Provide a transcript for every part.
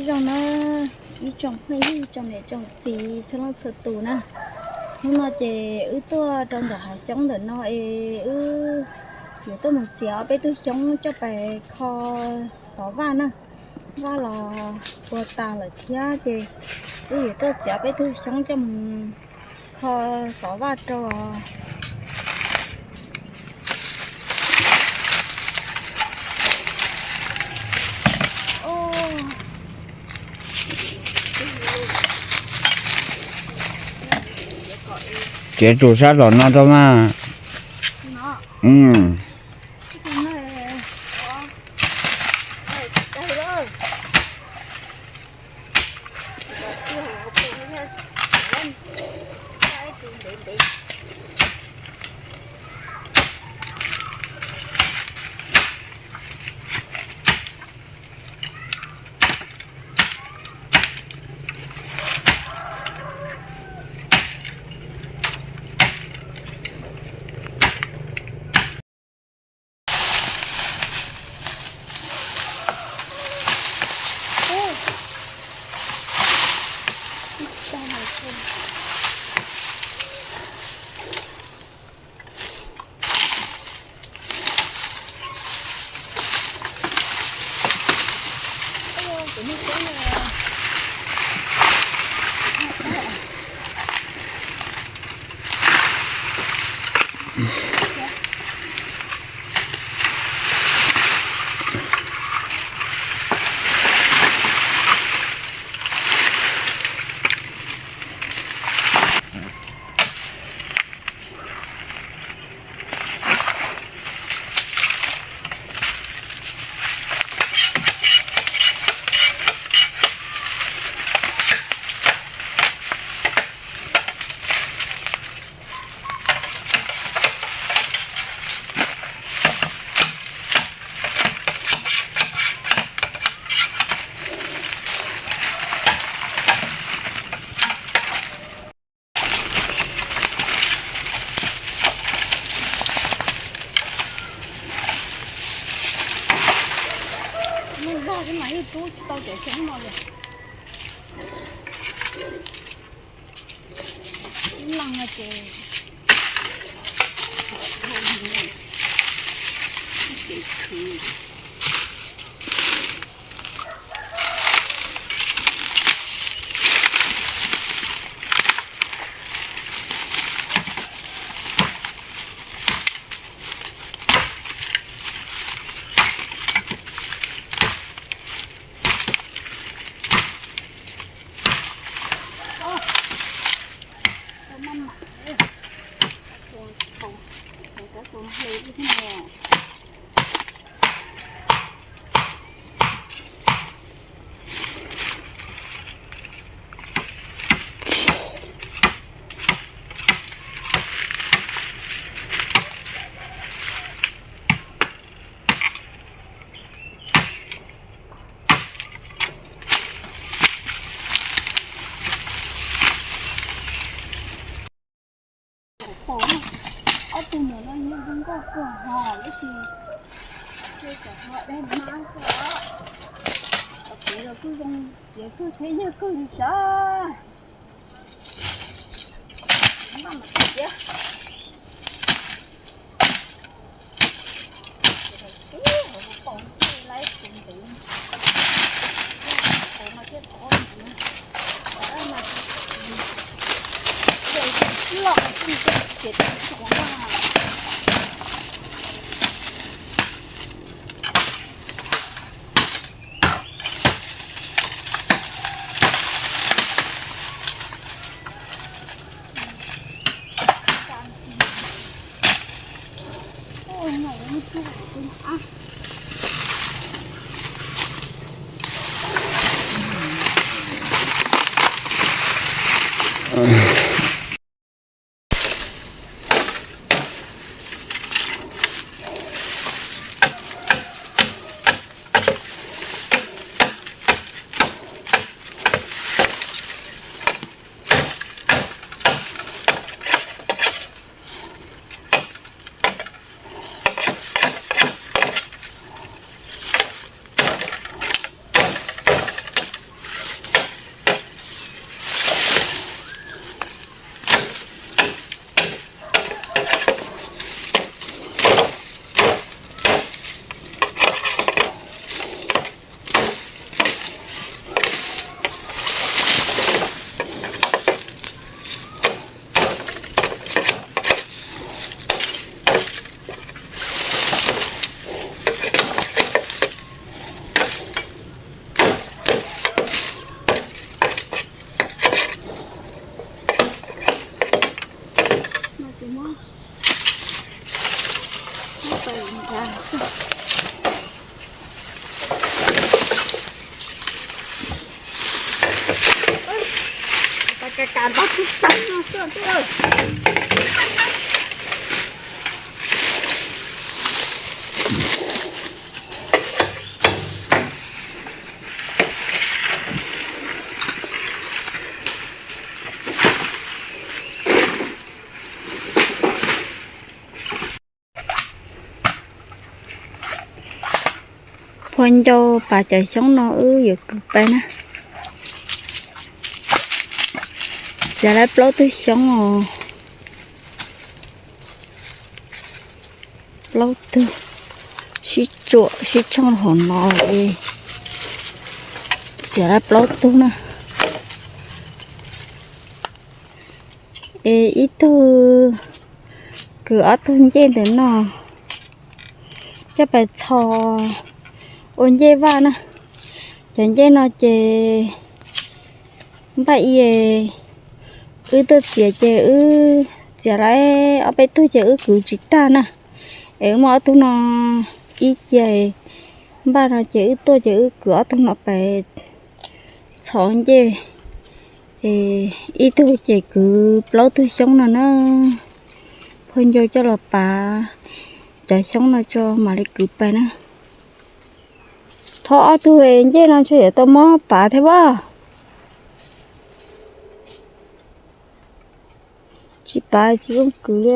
Zoo na, ib tsoom phooj ywg, tsoom niam tsoom txiv txhua leej txhua tus na. Hnub no ces wb tuaj rau ntawm hav xyoob ntawm no es wb yuav tuaj mus txiav peb tug xyoob coj pais kho xov vaj na. Vaj los ua tas lawm thiab ces wb yuav tuaj txiav peb tug xyoob coj mus kho xov vaj rau. Txiav tsum sab tom no rau mas. Muaj zog thiab mas yeej rub tsis tau cov xyoob no li. Ib leeg no ces ces khwv. Ob tug ntawm no yog zoo nkauj kawg hos tab sis tej cov ho dab hmab xwb os. Cov pem los kuj zoo, txiav kawg thiab yawg kawg li sav. Maj mam txiav. Phua ncau pav cov xyoob no wb yuav kwv pais na. Txiav lawm plaub tug xyoob os. Plaub tug sib tsuam sib tshooj hauv no es txiav lawm plaub tug na. Es ib tug kwv ob tug ncej ntawm no coj pais txhos ua ncej vaj na. Cov ncej no ces npaj i wb tuaj txiav ces wb txiav lawm ob peb tug ces wb kwv tsis tag na. Es wb muab ob tug no ib cia npaj no ces wb tuaj ces wb kwv ob tug no pais txhos ncej. Es ib tug ces kwv plaub tug xyoob no na. Phua ncau coj los pav cov xyoob no tso mam li kwv pais na. Thov ob tug ncej no ntshe yuav tau muab pav thiab pob. Tsis pav tsis yooj kwv li.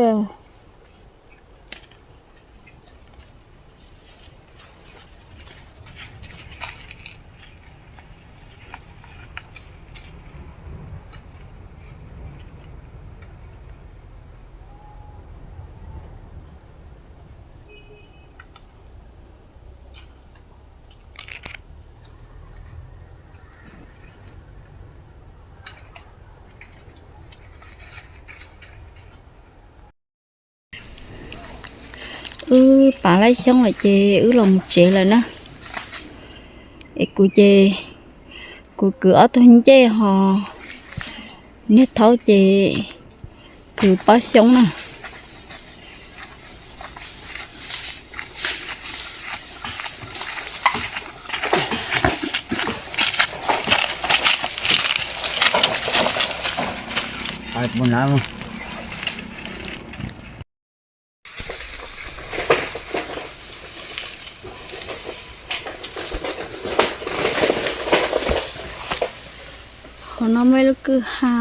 Wb pav laib xyoob lawm ces wb los mus tsev lawm na. Es kuv ces kuv kwv ob tug ncej ho niag thaub ces kwv pob xyoob na. Hauv no muaj ib lub kwj ha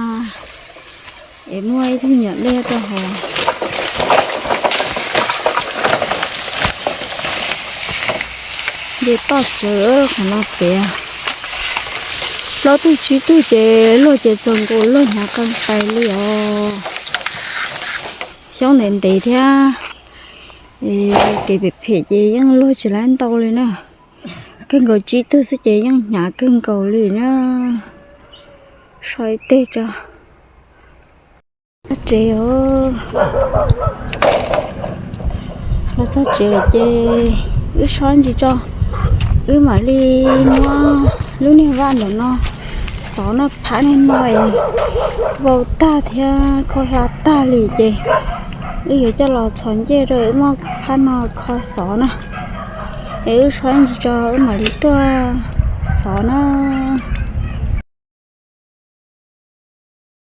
es muaj ib tug nyuam dej rau hauv. Nce toj tsawv qhov no pem. Plaub tug tsib tug ces luag ces txaus nkaus luag hnyav qee qais li os. Xyoob ntev ntev thiab, kev phem phem ces yeej luag tsis laib ntau li na. Kawg nkaus tsib tug xwb ces yeej hnyav kawg nkaus li na. So ib teg tso. Txog tsev os. Los txog tsev lawm ces wb so ntsis tso, wb mam li muab lub niag vaj ntawm no xov na, phab niag no es vau tag thiab kho hla tag li ces wb yuav coj los txhos ncej rau wb muab phab no kho xov na. Es wb so ntsis tso wb mam li tuaj xov na.